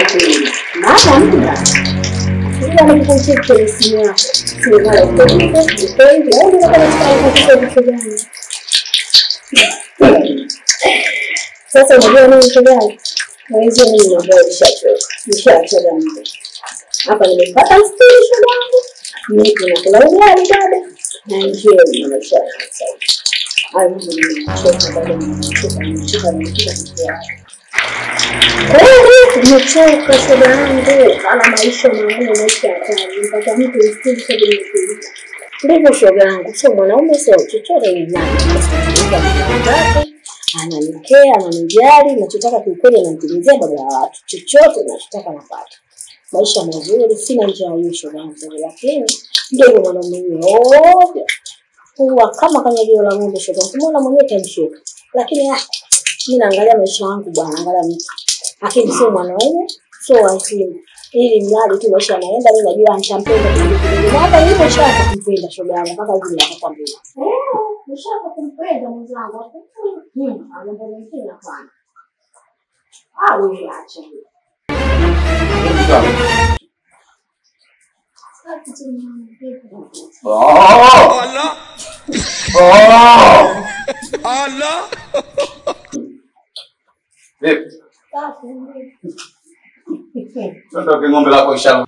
Kweli. Maana muda. Sasa nikukucheki kwenye simu yako. Sio mara upendi, au ndio kama kitu kitu gani? Sasa unajua nini shoga yangu? Mwezi mimi ambaye nishachoka. Nishachoka mimi. Hapa nimepata mstari shoga yangu. Mimi nakula ugali dada. Na enjoy na maisha yangu sasa. Hayo mambo nimechoka bado nimechoka nimechoka nimechoka. Kweli nimechoka shoga yangu. Ana maisha magumu, maisha hatari. Mpaka mtu mstari shoga yangu. Ndivyo shoga yangu, sio mwanaume sio chochote ni nani. Ananikea, ananijali, ninachotaka kiukweli ananitimizia baba wa watu. Chochote ninachotaka napata. Maisha mazuri, sina njaa hiyo shoga yangu, lakini ndio hivyo mwanaume huyo. Huwa kama kanyagio la ng'ombe shoga yangu. Mbona mwenyewe kanchoka. Lakini mimi naangalia maisha yangu bwana, angalia mtu. Lakini sio mwanaume, sio wazimu. Ili mradi tu maisha yanaenda, mimi najua nitampenda kidogo kidogo. Na hata hivyo nishaanza kumpenda shoga yangu mpaka hivi ninapokuambia. Nishaanza kumpenda mwenzangu. Mambo mengine hapana. Ah, wewe acha. Oh! Allah! Oh! Allah! Vipi? Safi. Ndio ng'ombe lako inshallah.